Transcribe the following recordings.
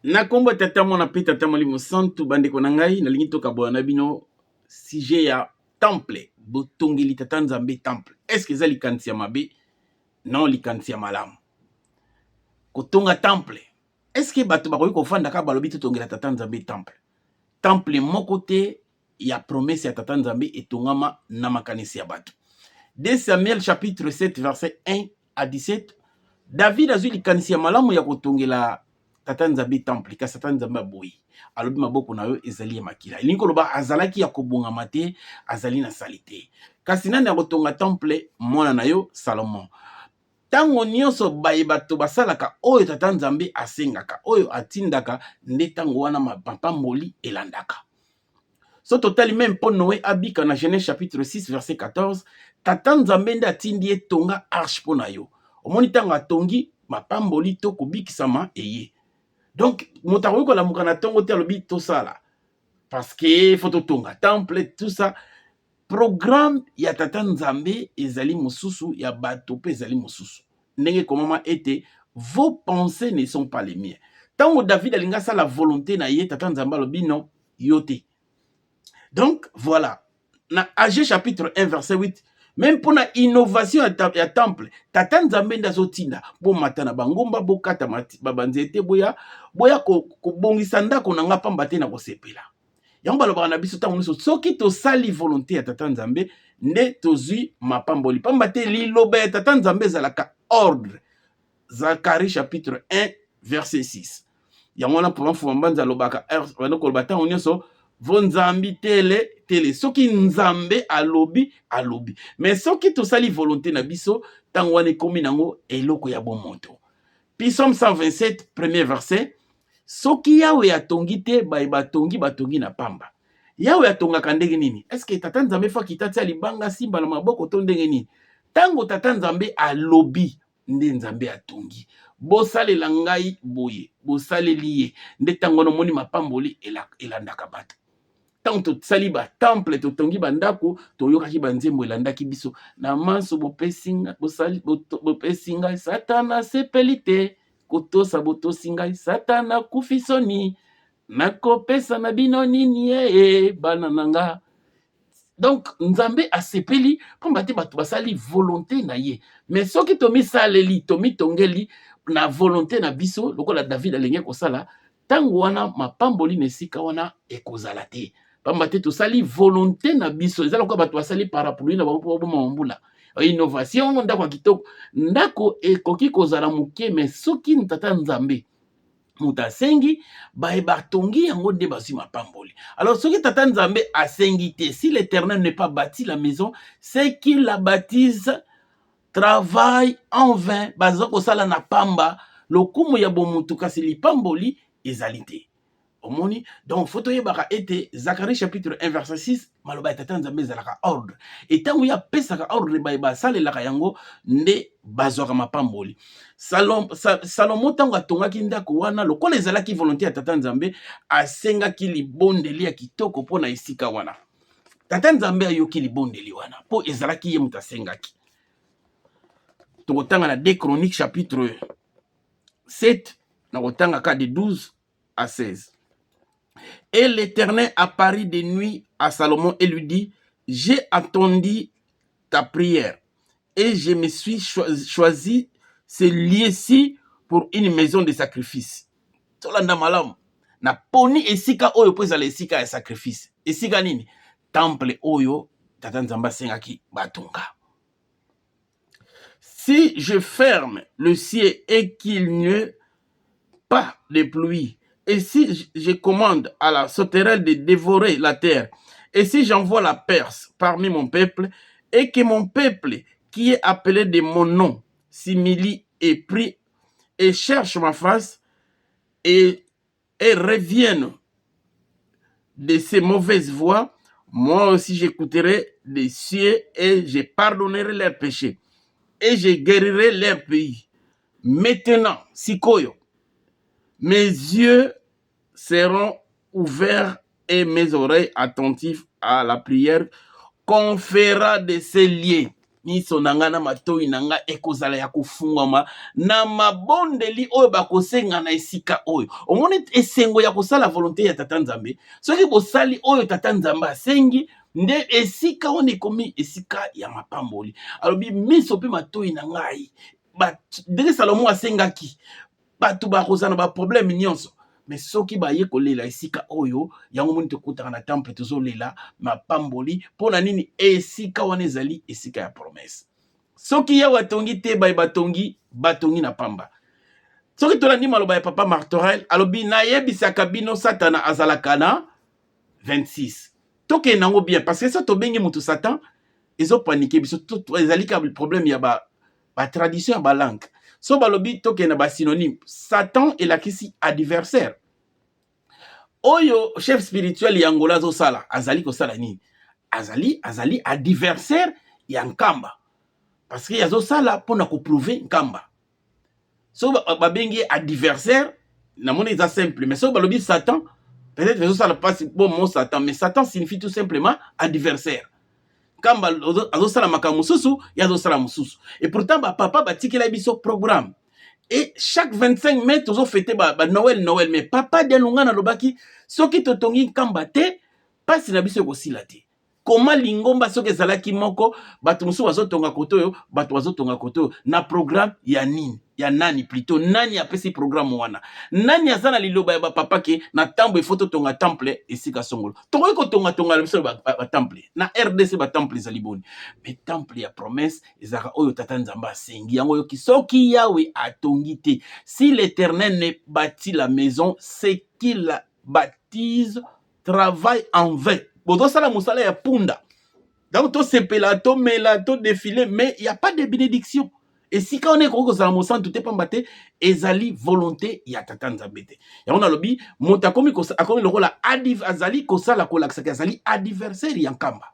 Na kombo ya Tata, Mwana mpe Tata Molimo Santu, bandeko na ngai, nalingi tokabola na bino sujet ya temple, botongeli Tata Nzambe temple. Est-ce que eza likanisi ya mabe? Non, likanisi ya malamu. Kotonga temple, est-ce que bato bakoki kofanda kaka balobi totongela Tata Nzambe temple? Temple moko te ya promesse ya Tata Nzambe etongama na makanisi ya bato. 2 Samuel chapitre 7 verset 1 à 17, David azwi likanisi ya malamu ya kotongela Tata Nzambe temple, kasi Tata Nzambe aboyi. Alobi maboko na yo ezali ya makila. Elingi koloba azalaki ya kobongama te, azali na salite. Kasi nani akotonga temple? Mwana na yo Salomon. Ntango nyonso baye bato basalaka oyo Tata Nzambe asengaka, oyo atindaka, nde ntango wana mapamboli elandaka. So totali meme mpo Noe abika na Genèse chapitre 6 verset 14, Tata Nzambe nde atindi ye tonga arche mpo na yo. Omoni ntango atongi mapamboli to kobikisama eye. Donc moto akoki kolamuka na ntongo te alobi tosala parce que faut totonga temple, tout ça. Programme ya Tata Nzambe ezali mosusu, ya bato mpe ezali mosusu. Ndenge ekomama ete vos pensées ne sont pas les miens. Ntango David alingi asala volonté na ye, Tata Nzambe alobi non, yo te. Donc voilà, na Aggée chapitre 1 verset 8, même mpona innovation ya temple, Tata Nzambe nde azotinda bomata na bangomba, bokata banzete, boya boya kobongisa ndako na nga, pamba te na kosepela. Yango balobaka na biso ntango nyonso, soki tosali volonté ya Tata Nzambe nde tozwi mapamboli, pamba te liloba ya Tata Nzambe ezalaka ordre. Zacharie chapitre 1 verset 6. Yango wana mpo Mfuma Mbanza alobaka, banda koloba ntango nyonso vo Nzambi tele tele. Soki Nzambe alobi, alobi. Mais soki tosali volonté na biso, ntango wana ekomi nango eloko ya bomoto. Psaume 127 premier verset: soki Yawe atongi te, baye batongi batongi na pamba. Yawe atongaka ndenge nini? Est-ce Tata Nzambe faut akita tia libanga, simba na maboko to ndenge nini? Ntango Tata Nzambe alobi nde Nzambe atongi. Bosalela ngai boye, bosaleli ye nde ntango wana omoni mapamboli elandaka bato. Ntango tosali batemple, totongi bandako, toyokaki banzembo elandaki biso na manso bopesi ngai. Satana asepeli te kotosa, botosi ngai, Satana akufi soni. Nakopesa na bino nini ye bana na nga? Donc Nzambe asepeli pamba te bato basali volonté na ye. Mais soki tomisaleli, tomitongeli na volonté na biso lokola David alingi kosala, ntango wana mapamboli na esika wana ekozala te, pamba te tosali volonté na biso. Eza lokola bato basali parapluie na bango mpo baboma mbula. Innovation, ndako ya kitoko, ndako ekoki kozala moke, mais soki Tata Nzambe moto asengi, baye batongi yango nde bazwi mapamboli. Alors soki Tata Nzambe asengi te, si l'Éternel n'est pas bâti la maison, ceux qui la bâtissent travaillent en vain. Baza kosala na pamba, lokumu ya bomutu, kasi lipamboli ezali te. Omoni, donc faut toyebaka ete Zacharie chapitre 1 verset 6, maloba ya Tata Nzambe ezalaka ordre. Etango ye apesaka ordre, baye basalelaka yango nde bazwaka mapamboli. Salomo ntango atongaki ndako wana, lokola ezalaki volonté ya Tata Nzambe, asengaki libondeli ya kitoko mpo na esika wana. Tata Nzambe ayoki libondeli wana mpo ezalaki ye moto asengaki. Tokotanga na 2 Chronique chapitre 7, na kotanga ka de 12 à 16. Et l'Éternel apparut de nuit à Salomon et lui dit: j'ai entendu ta prière et je me suis choisi ce lieu-ci pour une maison de sacrifice. Tolanda malamu. Naponi esika oyo mpo ezala esika ya sacrifice. Esika nini? Temple oyo Tata Nzambe asengaki batonga. Si je ferme le ciel et qu'il n'y ait pas de pluie, et si je commande à la sauterelle de dévorer la terre, et si j'envoie la peste parmi mon peuple, et que mon peuple, qui est appelé de mon nom, s'humilie et prie et cherche ma face et revienne de ses mauvaises voies, moi aussi j'écouterai des cieux et je pardonnerai leurs péchés et je guérirai leur pays. Maintenant, sikoyo, mes yeux seront ouverts et mes oreilles attentives à la prière qu'on fera de ces lieux. Miso na ngai na matoi na ngai ekozala ya kofungwama na mabondeli oyo bakosenga na esika oyo. Omoni esengo ya kosala volonte ya Tata Nzambe. Soki bosali oyo Tata Nzambe asengi, nde esika wana ekomi esika ya mapamboli. Alobi miso mpe matoi na ngai, ndenge Salomo asengaki, bato bakozala na baproblème nyonso, mais soki baye kolela esika oyo, yango moni tokutaka na temple, tozolela mapamboli. Mpo na nini? Esika wana ezali esika ya promesse. Soki Yawe atongi te, baye batongi batongi na pamba. Soki tolandi maloba ya papa Martorel, alobi nayebisaka bino Satana azalaka na 26. Tokende yango bien, parce que so tobengi moto Satan, ezopanike biso. Ezali kaka problème ya ba batradition ya balangue. So balobi tokende na basynonyme, Satan elakisi adversaire. Oyo chef spirituel ya Angola azosala, azali kosala nini? Azali adversaire ya Nkamba, parce que azosala mpona koprouver Nkamba. So babengi ye adversaire, namoni eza simple. Mais soki balobi Satan, peut-être ezosala mpasi bo mot Satan, mais Satan signifie tout simplement adversaire. Nkamba azosala makambo mosusu, ye azosala mosusu. Et pourtant bapapa batikela biso programme, et chaque 25 mai tozofêter ba, ba Noël, Noël. Mais papa Dialungana alobaki soki totongi Nkamba te, mpasi na biso ekosila te. Koma lingomba soki ezalaki moko, bato mosusu bazotonga kote oyo, bato bazotonga kote oyo, na programme ya nini? Ya nani plutôt? Nani apesi programme wana? Nani aza na liloba ya bapapa ke na ntambo ifo totonga temple esika songolo? Tokoki kotongatonga na biso batemple na RDC, batemple ezali boni? Mais temple ya promesse ezalaka oyo Tata Nzambe asengi. Yango oyoki, soki Yawe atongi te, si l'Éternel ne bâtit la maison, ceux qui la bâtissent travaillent en vain. Bozosala mosala ya punda. Donc tosepela, tomela, todéfiler, mais y a pas de bénédiction. Esika wana ekoki kozala mosantu te, pamba te ezali volonté ya Tata Nzambe te. Yango nalobi moto akomi lokola azali kosala kolakisaka azali adversaire ya Nkamba.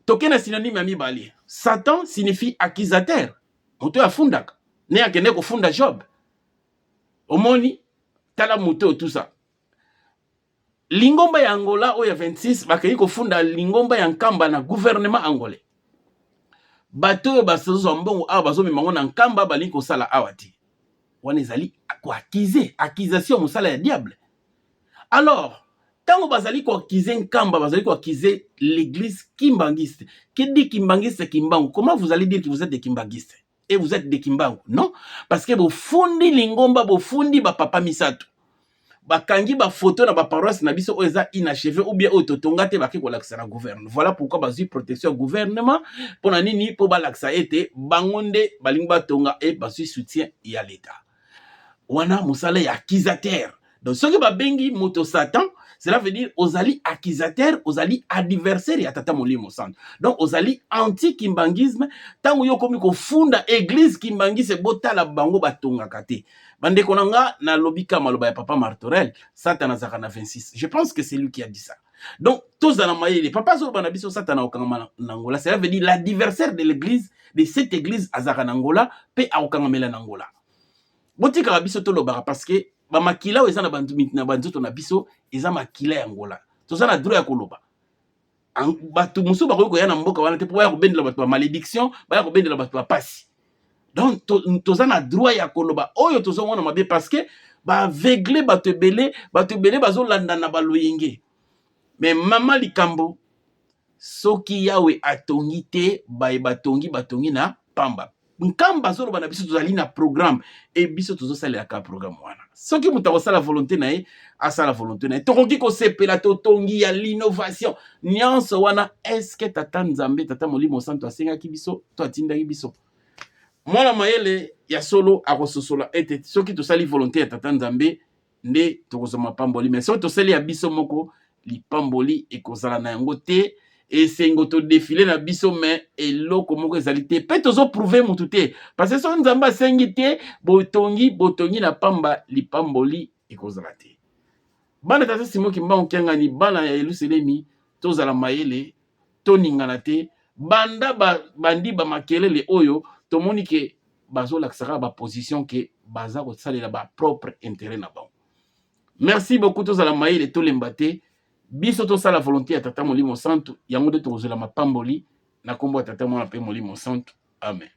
Toke na synonyme ya mibale, Satan signifie accusateur, moto oyo afundaka. Ne akende kofunda Job, omoni, tala moto oyo, tout ça. Lingomba ya Angola oyo ya 26 bakei kofunda lingomba ya Nkamba na gouvernement angolais. Bato oyo bazozwa mbongo awa, bazomema ngo na Nkamba, balingi kosala awa te. Wana ezali koaccuser, accusation, mosala ya diable. Alors ntango bazali koaccuser Nkamba, bazali koaccuser l'église kimbangiste. Qui dit kimbangiste, Kimbangu. Comment vous allez dire que vous êtes des kimbanguistes et vous êtes des Kimbangu? Non, parce que bofundi lingomba, bofundi bapapa misato, bakangi bafoto na baparoisse na biso oyo eza inachevé ou bien oyo totonga te, bake kolakisa na gouvernement. Voilà pourquoi bazwi protection ya gouvernement. Mpo na nini? Mpo balakisa ete bango nde balingi batonga e bazwi soutien ya l'État. Wana mosala ya accusateur. Donc soki babengi moto Satan, cela veut dire ozali accusateur, ozali adversaire ya Tata Molimo Santo, donc ozali anti kimbanguisme. Ntango yo okomi kofunda église kimbangiste, botala bango batongaka te. Bandeko na nga, nalobi ka maloba ya papa Martorel, Satan azalaka na 26. Je pense que c'est lui qui a dit ça. Donc tozala mayele. Papa azoloba na biso Satan akokangama na Angola, cela veut dire l'adversaire de l'église, de cette église, azalaka na Angola mpe akokangamela na Angola. Botikaka biso tolobaka, parce que bamakila oyo eza na banzoto na biso eza makila ya Angola. Toza na droit ya koloba. Bato mosusu bakoki koya na mboka wana te mpo baya kobendela bato bamalédiction, baya kobendela bato bapasi. Donc toza na droit ya koloba oyo tozomona mabe, parce que baaveugle bato ebele, bato ebele bazolanda na baloyenge. Mais mama likambo, soki Yawe atongi te, baye batongi batongi na pamba. Nkamba azoloba na biso, tozali na programme e biso tozosalelaka programme wana. Soki moto akosala volonté na ye, asala volonté na ye. Tokoki kosepela, totongi ya l'innovation nyonso wana. Est-ce Tata Nzambe, Tata Molimo Santo asengaki biso to atindaki biso? Mwana mayele ya solo akososola ete soki tosali volonté ya Tata Nzambe nde tokozwa mapamboli, mais soki tosali ya biso moko, lipamboli ekozala na yango te. Esengo todéfiler na biso, mais eloko moko ezali te mpe tozoprouver mutu te, parce que soki Nzambe asengi te, botongi botongi na pamba, lipamboli ekozala te. Bana tata Simo Kimbangu Kiangani, bana ya Yelusalemi, tozala mayele, toningana te. Banda bandi bamakelele oyo, tomoni ke bazolakisa kaka baposition ke baza kosalela bapropre intérêt na bango. Merci beaucoup. Tozala mayele, tolemba te. Biso tosala volonté ya Tata Molimo Santu, yango nde tokozwela mapamboli. Na nkombo ya Tata, Mwana mpe Molimo Santu, amen.